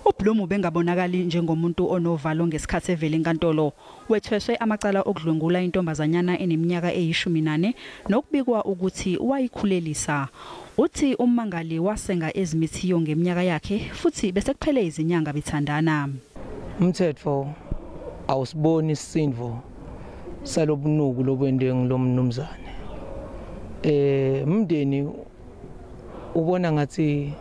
UBlom ubengabonakali njengomuntu onovalo ngesikhathi evela enkantolo. Wethweswe amacala okudlwengula intombazanyana eneminyaka eyi-14 nokubikwa ukuthi wayikhulelisa. Uthi ummangali wasenga ezimithiyo ngeminyaka yakhe futhi bese kuphele izinyanga bethandana. Umthetho awusiboni isindvo salobunuku lobwende ngilomnumzane. Umndeni ubona ngathi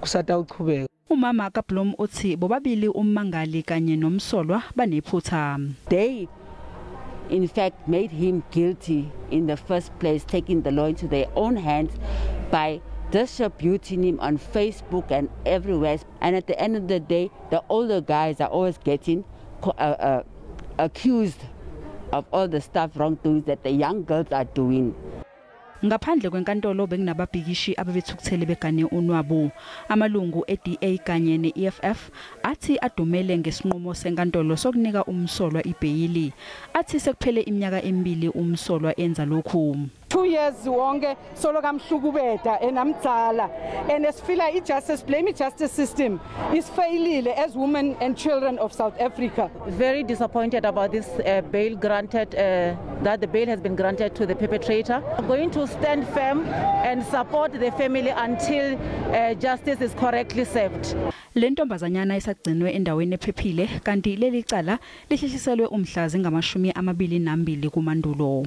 kusata uchubeka. Umama kaBlom uthi bobabili ummangali kanye nomsolwa banephutha. They in fact made him guilty in the first place, taking the law into their own hands by distributing him on Facebook and everywhere. And at the end of the day, the older guys are always getting accused of all the stuff wrongdoings that the young girls are doing. Ngaphandle kwenkantolo bekunababhikishi abebethukuthele begane unwabu. Amalungu e-DA kanye ne-EFF athi adumele ngesinqumo senkantolo sokunika umsolwa ibheyili. Athi sekuphele iminyaka emibili umsolwa enza lokhu. 2 years wonke solo kamhlukubeda enamdzala and esifila i-justice blame i-justice system is failile as women and children of South Africa. Very disappointed about this bail granted, that the bail has been granted to the perpetrator. I'm going to stand firm and support the family until justice is correctly served. Le ntombazanyana isagcinwe endaweni ephephile kanti leli cala lihlehliselwe umhla zingama-22 kuMandulo.